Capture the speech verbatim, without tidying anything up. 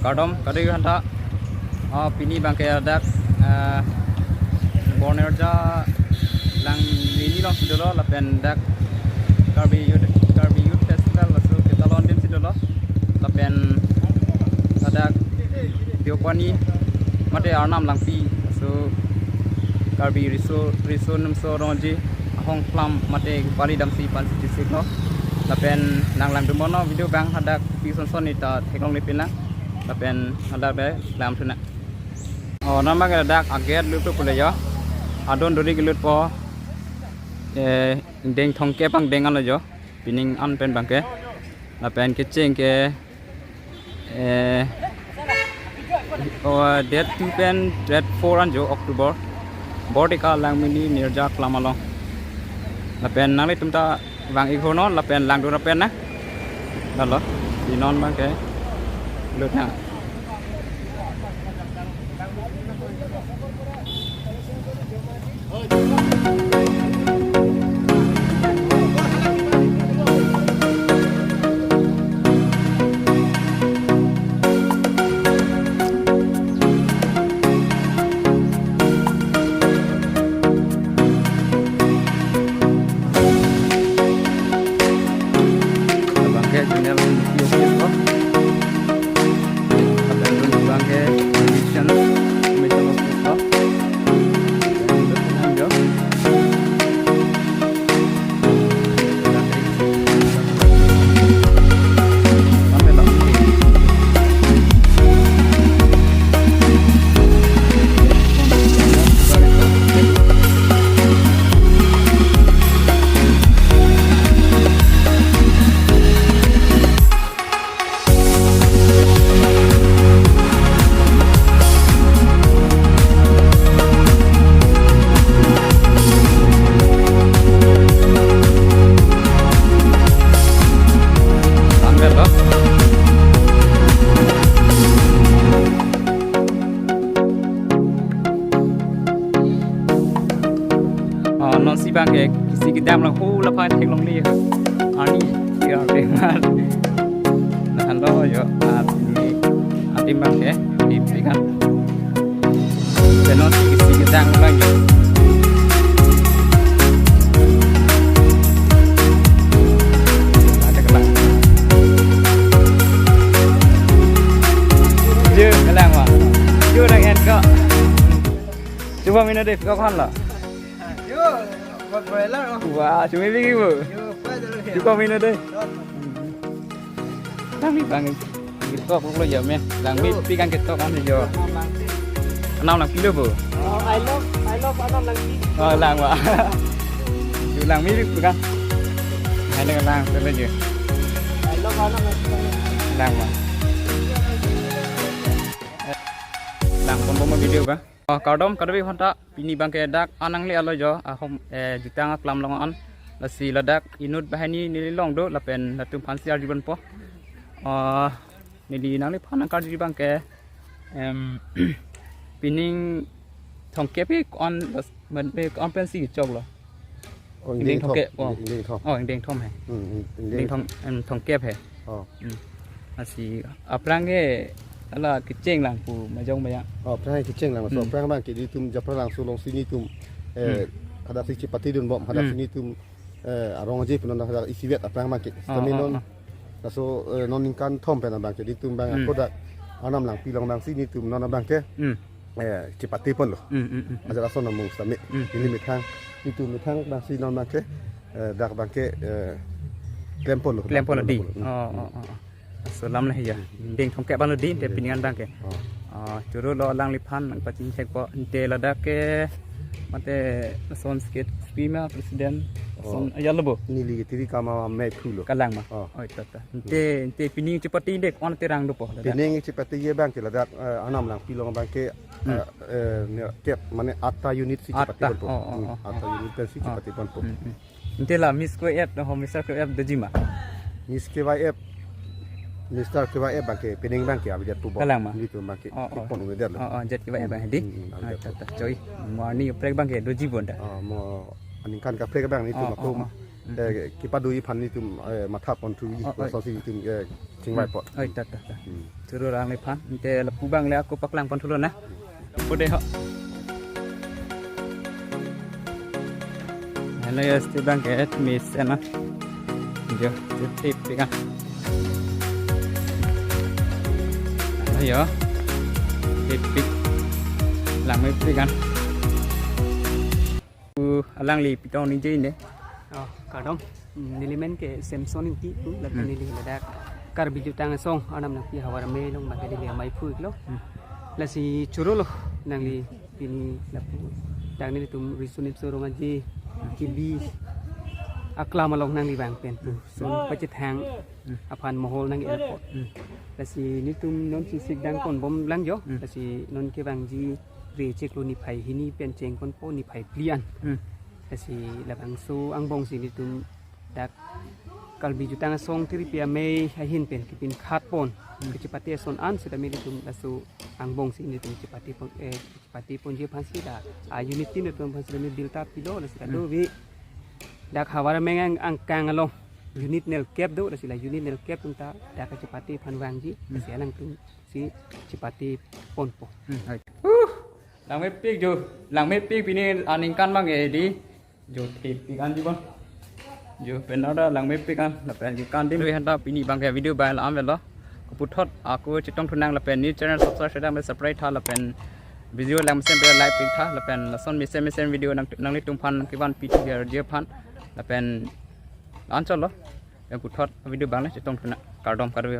Kardom, kadokave aphanta, ah, pini abangke dak, ah, Bornerja Langmini alongsi dolo, lapen dak Karbi Youth, Karbi Youth Festival laso ketalon adim si dolo, lapen ladak Deopani mate Arnam Langpi, laso Karbi Riso, Riso Nimso Rongji ahong klam mate pari damsi pansi chisik lo. Lapen nang langdun mono video abang, hadak pi son son neta theklongle pinlang. Lapen hadak de lam thuna. Oh, non abangke dak a-gate lutpo le jo. Adon duri kelutpo. Eh, ingdeng thomkep angdeng alo jo. Pining an pen abangke. Lapen kecheng ke, eh, oh, date two pen date four an jo October. Bornerja Langmini Nirja Klam along. Lapen nanglitum ta vang-ik ho non, lapen langdun ra pen nang. Lalo, di non abangke lut nang. Abangke General Office lo. Abang abangke Commission, Commission Office lo. Oh, non si abangke isi kedam lang ho la phan theklongle. Arni, ya, benar. Nah, lo jo, ah, ini atim abangke, ini pikan. Benar, isi kedam lang jo. Ada kelang. Jo, kelang, Wak. Jo, nang-en ko. Coba mina deh, kok han lo. Yo, buat boiler, oh. Wah, cumi bigi, Bu. Yo, apa aja lu ya? Coba mina deh. Langmi abang. Tok lo ya, me. Langmi pi kan ketok kan jo. Arnam Langpi lo, Bu. Oh, I love, I love Arnam Langpi. Oh, lang, Wak. Jo, Langmi pi kan. Hai, dengan lang, terus jo. I love Arnam Langpi. Lang, Wak. Lang, pon pon video kan. Ah, kardom, kadokave aphanta, pini abangke dak an nangle alo jo, ahom, eh, jutang aklam along an, lasi ladak inut banghini neli long do, lapen latum aphansi arjubompo. Ah, neli nangliphan nangkarju abangke, em, pining thomkep ke on, las-, man, pe on pensi choklo. Oh, ingdeng thom. Ingdeng thomkep, oh. Ingdeng thom. Oh, ingdeng thom he. Hmm, hmm, ingdeng thom, em, thomkep he. Oh. Hmm. Lasi aphrang ke hala kecheng lang pu majong baya. Oh, aphrang kecheng lang. So, hmm, aphrang abangke nelitum Japralangso alongsi nelitum, eh, hmm, hadak si chepatedunbom, hadak si, hmm, nelitum, eh, arong aje pu non hadak isivet aphrang abangke. Oh, sitame, oh, non, oh, laso, eh, non ningkan thom pen abangke nelitum abang, hmm, ako dak Arnam Langpi along abangsi nelitum non abangke, hmm, eh, chepate ponlo. Hmm, hmm, hmm, hmm. Ajat ason amung sitame. Hmm. Neli methang, nelitum methang abangsi non abangke, eh, dak abangke, eh, klem ponlo. Klem ponlo dei. Hmm. Oh, oh, oh, oh. So lam le ya. Hmm. Ingdeng thomkep abang lo dei, te, hmm, pining an abangke. Oh. Oh, choro lo alangliphan nangpachini chekpo, ante ladak ke, mate son skit, pima president, oh, son, ya lo bo. Neli ke tiri kama me phulo. Kalang ma. Oh. Oh, ita, ita. Ante, ante pining chepate dek, on terang dopo ladak. Pining chepate abangke ladak, eh, Arnam Langpi along abangke, hmm, eh, eh, ne, kep, mane atta unit si, atta, chepate ponpo. Oh, oh, hmm, oh, atta, oh, unit pensi, oh, chepate ponpo. Hmm, hmm. Ante la Miss Kuwait, ho, Mister Kuwait dojima? Miss K Y F, Mister K Y F abangke, pining abangke avedet pu bo. Kalang ma? Nelitum abangke, oh, oh, pon avedet lo. Oh, oh, jet K Y F abang dei. Hmm, hmm, ah, avedet, ta, ta, choi. Mo arni kaprek abangke doji bon ta. Ah, mo aningkan kaprek abang nelitum, oh, ako, oh, oh, Eh, kipado-i aphan netum, eh, matha ponthu-i, oh, oi, laso si netum, eh, chingvai apot. Oi, ta, ta, ta. Hmm. Choro alangliphan, ante lapu abang le ako paklang ponthulo na. Lapu dei ho. Hello, yes, ti abang ke admission na. Jo, ti tip pika. Ayo. Tip pik. Langmepik an. Ku alangli pitong ni je ne. Oh, kardom. Hmm, neli men ke Samson Ingti pu, lapen, hmm, neli ladak Karbi Jutang Asong, anam nangpi Havar Amei along bang ke neli amei phu iklo. Hmm. Lasi choro lo nangli pini lapu. Dak nelitum riso nipso rong aji kibi aklam along nangli vang pen pu. Lason pachethang, hmm, aphan mohol nang airport. Hmm. Lasi netum non si sikdang ponbom lang jo. Hmm. Lasi non kevangji re chiklo niphai hini pen chengponpo niphai phli an. Hmm. Lasi labangso angbong si netum dak Karbi Jutang Asong Tiripi Amei ahin pen kepinkhat pon, hmm, kachepate ason an sitame netum laso angbong si netum chepate pon, eh, chepate ponji aphan si la a unit tin atum aphan sitame build up pilo, lasi la, hmm, dove dak Havar Amei ang-, angkang along unit nelkep do, lasi la unit nelkep atum ta dak kachepate aphan vangji, hmm, lasi alangtum si chepate ponpo. Hmm, hai. Uh, langmepik jo, langmepik pini aningkan abang ke dei. Jo, thepik anji abang. Jo, pen ada langmepik an, lapen kekan adim. Wi hanta pini abang ke video abang la-an avelo. Kaputhot ako chetongthu nang lapen new channel subscribe sedang subscribe tha lapen video langmesen pen like pik tha lapen lason mesen mesen video nang, nanglitum aphan kevan pithu dia dia aphan lapen anchot lo. Yang puthot video abang le chetongthu nang, kardom kardom.